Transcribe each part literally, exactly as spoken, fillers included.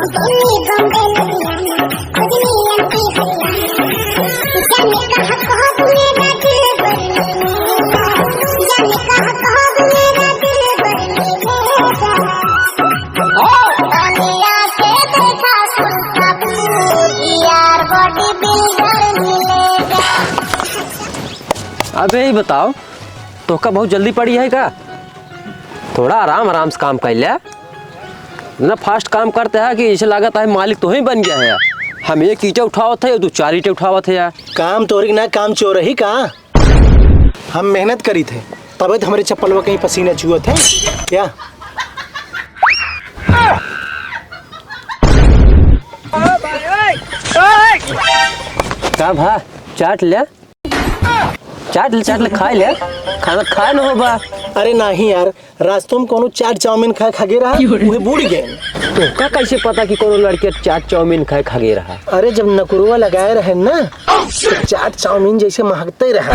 अबे ई बताओ, तोहका बहुत जल्दी पड़ी है का? थोड़ा आराम आराम से काम कर ले। इतना fast काम करते है कि इसे लागत है मालिक तोही बन गया है। हम एक ईंटा उठावत है, तू चार ईंटे उठावत है यार। काम तोहरी ना, काम चोरही का? हम मेहनत करी थे, तबे तो हमरे चप्पलवा कहीं पसीना चुअत है। या का भा, चाट ले, चाट ले, चाट ले, खाए ले, खाना खाए न हो बा। अरे नाही यार, रास्तों में कोनो चाट चाउमीन खाए खागे रहा, उहे बूड़ गए। तोहका कैसे पता कि कोनो लड़के चाट चाउमीन खाए खागे रहा? अरे जब नकुरवा लगाए रहे ना, तो चाट चाउमीन जैसे महकते रहा।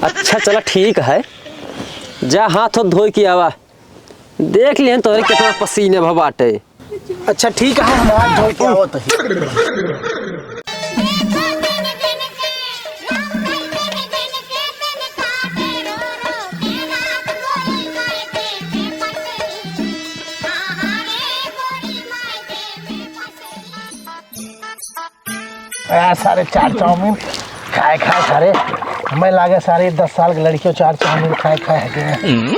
अच्छा चला ठीक है, जा हाथ धोए के आवा, देख लिहन तोहरे कितना पसीने भा बाटे। अच्छा ठीक है, हम हाथ धो के आवत ही। आ, सारे चाट चाउमीन खाए खाए सारे, हमें लागे सारे दस साल के लड़कियों चाट चाउमीन खाए खाए है कि नहीं?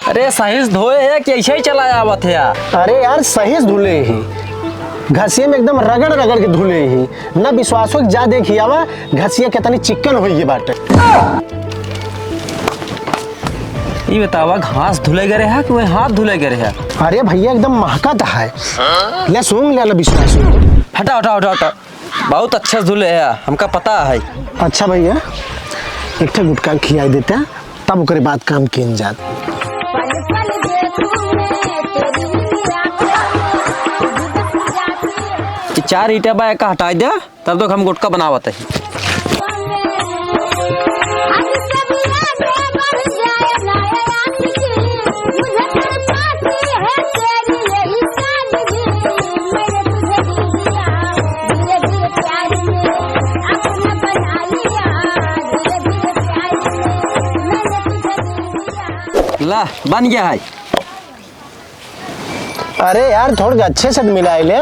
अरे सही से धोए है कि ऐसे ही चला आवत है यार? अरे यार सही से धुले ही, घसिया में एकदम रगड़ रगड़ के धुले ही। ना विश्वास हो जा देखी आवा घसिया कितनी चिक्कन होई बाटे। ई बतावा घास धुले गए रहा कि वही हाथ धुले गए रहा? अरे भैया एकदम महकत है। ले सूंघ ले, ले विश्वास हो। हटा हटा हटा हटा, बहुत अच्छा धुले है, हमका पता है। अच्छा भैया, एक ठे गुटखा खियाई देता, तब ओकरे बाद काम किन जात। ई चार ईंटा बा, एका हटाई दे, तब तक हम गुटखा बनावत है। ला, बन गया है। अरे यार, थोड़ा अच्छे से मिलाए ले।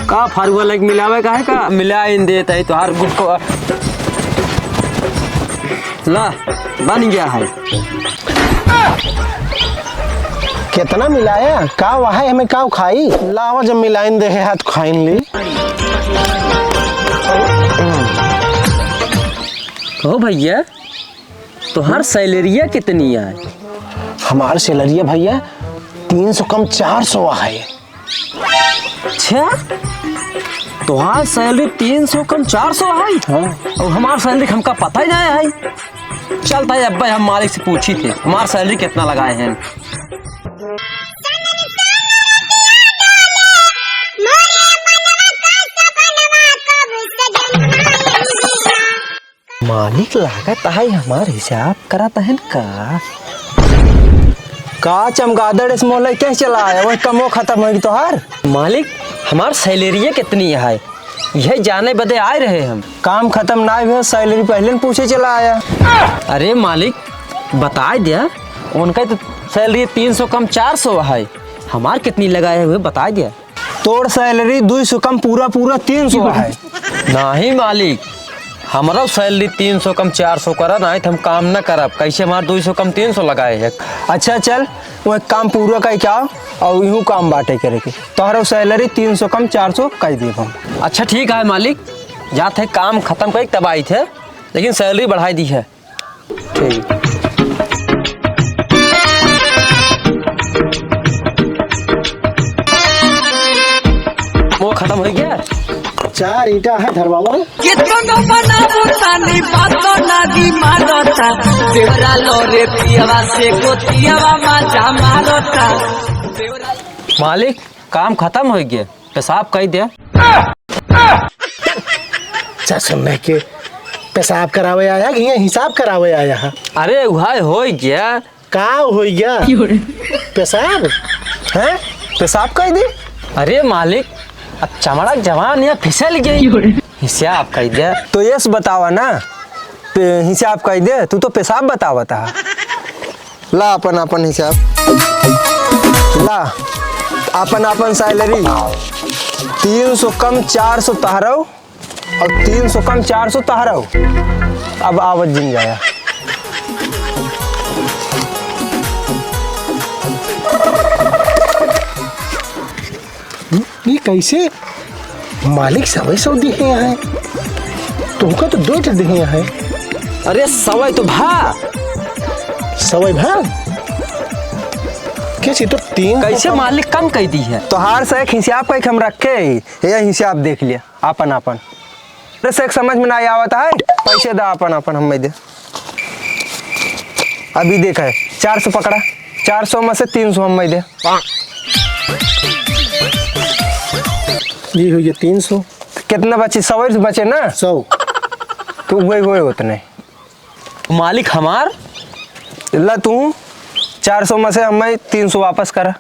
का फरुआ लग मिलावे का है का? मिलाइन देत है तोहार गुटको। ला, बन गया है। कितना मिलाया? का वहा है, हमें का खाई? लावा, जब मिलाइन दे है हाथ खाइन ली। कहो भैया, तोहार सैलरिया कितनी है? हमार सैलरिया भैया तीन सौ कम चार सौ है। अच्छा, तोहार सैलरी तीन सौ कम चार सौ है? हाँ। और हमार सैलरी हमका पता ही नहीं है। चलता है अब्बे, हम मालिक से पूछी थे हमार सैलरी कितना लगाए हैं। मालिक लागत है हमार हिसाब करत हन का? का चमगादड़ इस मोहल्ले कैसे चला आया? वही कमो खत्म होगी तोहार। मालिक, हमार सैलरिये कितनी है, यह जाने बदे आए रहे हम। काम खत्म ना हुआ, सैलरी पहले न पूछे चला आया। अरे मालिक, बताए दिया, उनका तो सैलरी तीन सौ कम चार सौ है, हमार कितनी लगाए हुए बताए दिया। तोर सैलरी दुई सौ कम पूरा पूरा तीन सौ है। नहीं मालिक, हमारा सैलरी तीन सौ कम चार सौ करा, नहीं तो हम काम न करब। कैसे हमार दुई सौ कम तीन सौ लगाए है? अच्छा चल, वो एक काम पूरा कई के आओ और इहू काम बाटे करे के। तोहरो सैलरी तीन सौ कम चार सौ कई देब हम। अच्छा ठीक है मालिक, जात है काम खत्म कई तब आई थे, लेकिन सैलरी बढ़ाई दी है। ठीक। वो खत्म हो गया? चार ईंटा है धरवावा। कितनो बनाबो तानी, बातो ना दी मानता। देवरा लो रे पियवा से गोतियवा, मजा मारता। मालिक, काम खतम होइ गया, पेशाब कइ दे। अच्छा, सुनने के पेशाब करावे आया कि यहाँ हिसाब करावे आया है? अरे, उहाय होइ गया। का होइ गया? पेशाब? हैं? पेशाब कइ दे? अरे मालिक, अब चमड़ा जवान या फिसल गई। हिसाब कइ दे। तो यस बतावा ना, पे-, हिसाब कइ दे, तू तो पेशाब बतावत हा। ला अपन, अपन हिसाब। ला, अपन, अपन salary। तीन सौ कम चार सौ तहरौ, और तीन सौ कम चार सौ तहरौ। अब आवत जिन जाया। ये कैसे? मालिक सवै सौ दिहे हैं, तुमका तो दो ठे दिहे हैं। अरे, सवै तो भा। सवै भा? कैसे तो तीन सौ कैसे कम? मालिक कम कइ दी है? तोहार से एक हिसाब कइ के हम रखे ही, ये हिसाब देख लिया, आपन, आपन। अरे से एक समझ में ना आवत है, पैसे दा आपन, आपन हमें दे। अभी देखा है, चार सौ पकड़ा, चार सौ में से तीन सौ हमें दे। ये हो गया तीन सौ। कितना बचे? सौ बचे ना? सौ। तो वही, वही उतने। मालिक हमार। ला तू चार सौ में से हमें तीन सौ वापस करा।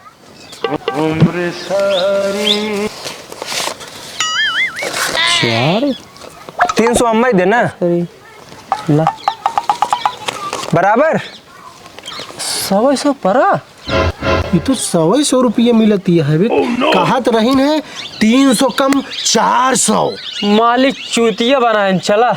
चार। तीन सौ हमें देना। सही। ला। बराबर? सवै सौ परा? ये तो सवै सौ रुपया मिलत है बे। कहत रहीन है तीन सौ कम चार सौ। मालिक चूतिया बनाइन चला।